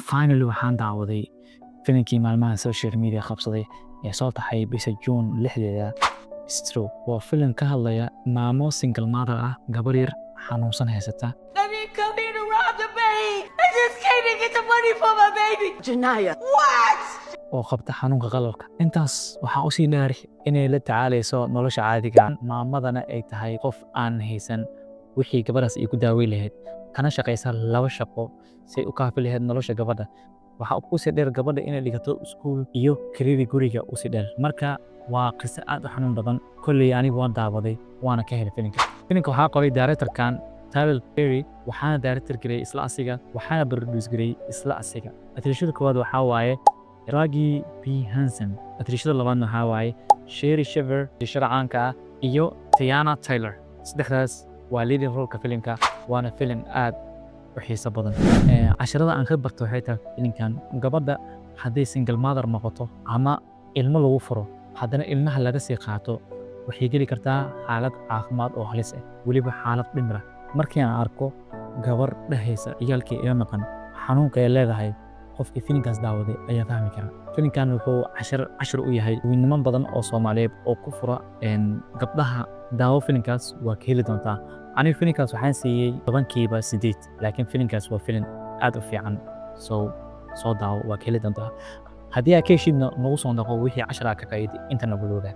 Finally waxaan daawaday filimkii maalmahan social media qabsaday ee soo taxay bisha Juun 6deeda, Straw. Waa filim ka hadlaya maamo single mother ah, gabar yar xanuunsan haysata. I didn't come here to rob the bank. I just came to get the money for my baby. Janaya. What? Oo qabta xanuunka qallalka. Intaas waxaa usii dheer inay la tacaalayso nolosha caadiga ah, maamadana ay tahay qof aan haysan wixii gabadhaas ay ku daaweyn lahayd, kana shaqaysa laba shaqo si ay u kaafi lahayd nolosha gabadha. Waxaa usii dheer gabadha inay dhigato iskuul iyo kiradii guriga usii dheer. Marka waa qiso aad u xanuun badan. Kolley anigu waan daawaday, waana ka helay filimka. Filimka waxaa qoray directorkan Tyler Perry, waxaana director gareeyay isla asiga, waxaana produce gareeyay isla asiga. Atirishada koowaad waxaa waaye Taraji P Henson, atirishada labaadna waxaa waaye Sherri Shepherd, atirishada caanka ah, iyo Teyana Taylor. Saddexdaas waa leading role-ka filimka, waana filim aad u xiiso badan. Casharada aan ka barto waxay tahay filimkan: gabadha hadday single mother noqoto ama ilmo lagu furo, haddana ilmaha laga sii qaato, waxay geli kartaa xaalad caafimaad oo halis ah, weliba xaalad dhimir ah. Markii aan arko gabar dhehaysa "Ciyaalkii iga maqan," xanuunka ay leedahay qofkii filimkaas daawaday ayaa fahmi kara. Filimkan wuxuu cashar u yahay niman badan oo Soomaaliyeed oo ku fura gabdhaha. Daawo filimkaas, waa ka heli doontaa. Aniga filimkaas waxaan siiyey 8/10, laakiin filimkaas waa filim aad u fiican. So soo daawo, waa ka heli doontaa. Haddii aad ka heshidna, nagu soo noqo wixii cashar aa ka faa'iiday inta nagu loogaa.